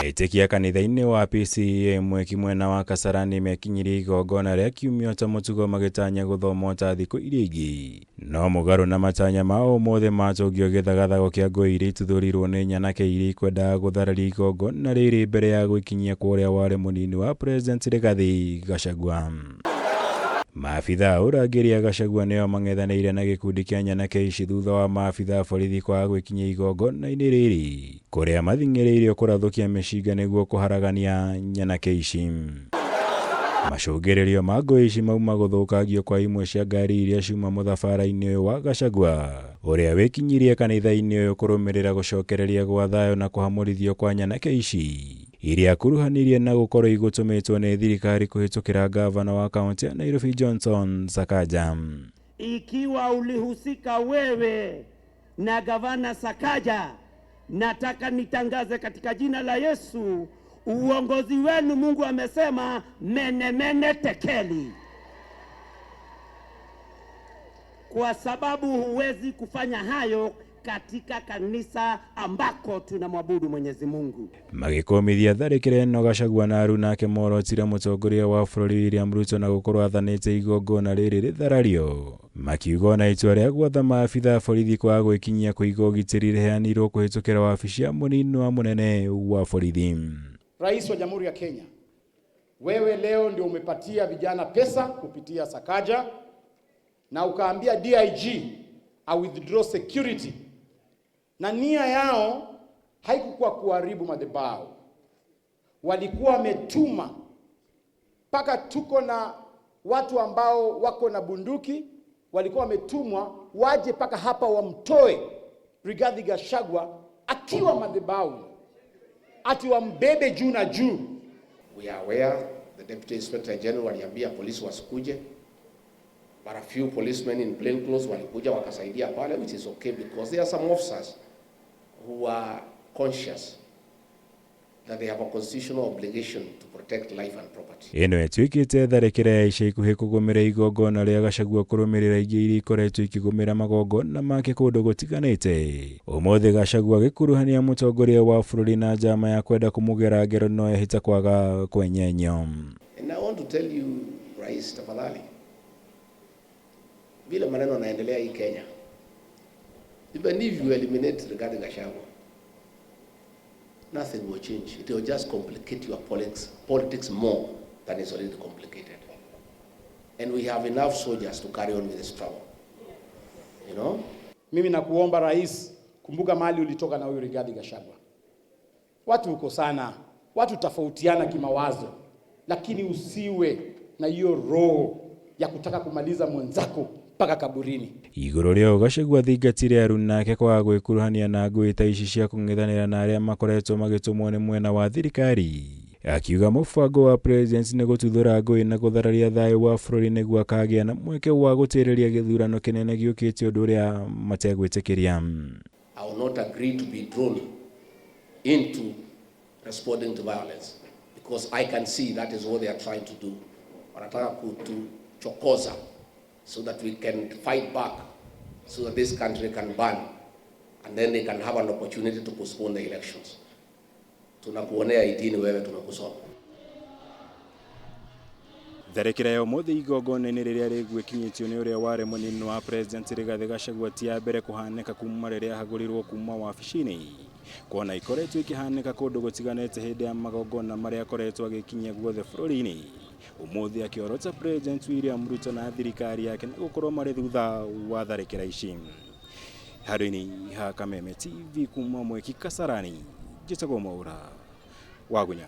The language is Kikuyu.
Etĩkia kanitha-inĩ wa PCEA Mweki mwena wa Kasarani mekinyirie igongona rĩa kiumia ta mũtugo magĩtanya gũthoma ta thikũ iria ingĩ. No mũgarũ na matanya ma ũmũthĩ matũngio gĩthagathago kĩa ngũĩ iria ituthũrirwo nĩ nyanake iria ikwendaga gũthararia igongona rĩrĩ mbere ya gwĩkinyia kwa ũrĩa warĩ mũnini wa President Rigathi Gachagua. Maabitha a ũrangĩri a Gachagua nĩo mang'ethanĩire na gĩkundi kĩa nyanake ici thutha wa maabitha a borithi kwaga gwĩkinyia igongona-inĩ rĩrĩ kũrĩa mathing'ĩrĩirio kũrathũkia mĩcinga nĩguo kũharagania nyanake ici. Macũngĩrĩrio ma ngũĩ ici mauma gũthũkangio kwa imwe cia ngari iria ciuma mũthabara-inĩ ũyũ wa Gachagua ũrĩa wĩkinyirie kanitha-inĩ ũyũ kũrũmĩrĩra gũcokereria gwa thayũ na kũhamũrithio kwa nyanake ici iria akuruhanirie na gũkorwo igũtũmĩtwo nĩ thirikari kũhĩtũkĩra gavana wa kaunti ya Nairobi Johnson Sakaja. Ikiwa ulihusika wewe na gavana Sakaja, nataka nitangaze katika jina la Yesu, uongozi wenu Mungu amesema mene mene tekeli, kwa sababu huwezi kufanya hayo katika kanisa ambako tunamwabudu Mwenyezi Mungu. Magĩkũmithia tharĩkĩra ĩno Gachagua na aruna ake morotire mũtongoria wa bũrũri William Ruto na gũkorwo athanĩte igongona rĩrĩ rĩtharario makiuga ona itua rĩa gwatha maabitha a borithi kwaga gwĩkinyia kũiga ũgitĩri rĩheanirwo kũhĩtũkĩra wabici ya mũnini wa mũnene wa borithi. Rais wa Jamhuri ya Kenya, wewe leo ndio umepatia vijana pesa kupitia Sakaja na ukaambia DIG a withdraw security, na nia yao haikukuwa kuharibu madhabahu, walikuwa wametuma mpaka tuko na watu ambao wako na bunduki, walikuwa wametumwa waje mpaka hapa wamtoe Rigathi Gachagua akiwa madhabahu, ati wambebe juu na juu. We are aware the Deputy Inspector General aliambia polisi wasikuje, but a few policemen in plain clothes walikuja wakasaidia pale, which is okay because there are some officers who are conscious that they have a constitutional obligation to protect life and property. Ĩno ĩtuĩkĩte tharĩkĩra ya ica ikuhĩ kũgũmĩra igongona rĩa Gachagua kũrũmĩrĩra ingĩ iria ikoretwo ikĩgũmĩra magongona make kũndũ gũtiganĩte. Ũmũthĩ Gachagua agĩkuruhania mũtongoria wa bũrũri na njama ya kwenda kũmũgera ngero no ehĩta kwaga kwenyenyio. And I want to tell you, Rais, tafadhali, vile maneno yanaendelea hii Kenya, even if you eliminate Rigathi Gachagua, nothing will change. It will just complicate your politics more than it's already complicated. And we have enough soldiers to carry on with the struggle. You know? Mimi nakuomba Rais, kumbuka mahali ulitoka na huyu Rigathi Gachagua. Watu uko sana, watu tofautiana kimawazo, lakini usiwe na hiyo roho ya kutaka kumaliza mwenzako mpaka kaburini. Igũrũ rĩa Gachagua athingatire aruna ake kwaga gwĩkuruhania na ngũĩ ta ici cia kũng'ethanĩra na arĩa makoretwo magĩtũmwo nĩ mwena wa thirikari, akiuga mũbango wa president nĩ gũtuthũra ngũĩ na gũthararia thayũ wa bũrũri nĩguo akagĩa na mweke wa gũtĩrĩria gĩthurano kĩnene gĩũkĩte ũndũ ũrĩa mategwĩtĩkĩria. I will not agree to be drawn into responding to violence because I can see that is what they are trying to do. Wanataka kutuchokoza so that we can fight back, so that this country can burn, and then they can have an opportunity to postpone the elections. Tunakuonea idini wewe, tumekusoma. Tharĩkĩra ya ũmũthĩ igongona-inĩ rĩrĩa rĩgwĩkinyĩtio nĩ ũrĩa warĩ mũnini wa President Rigathi Gachagua ti ya mbere kũhanĩka kuma rĩrĩa ahagũrirwo kuma wabici-inĩ, kuona ikoretwo ikĩhanĩka kũndũ gũtiganĩte hĩndĩ ya magongona marĩa akoretwo agĩkinyia guothe bũrũri-inĩ. Ũmũthĩ akĩorota President William Ruto na thirikari yake na gũkorwo marĩ thutha wa tharĩkĩra ici. Handũ-inĩ ha Kameme TV kuma Mweki Kasarani, njĩtagwo Mwaura Wagunya.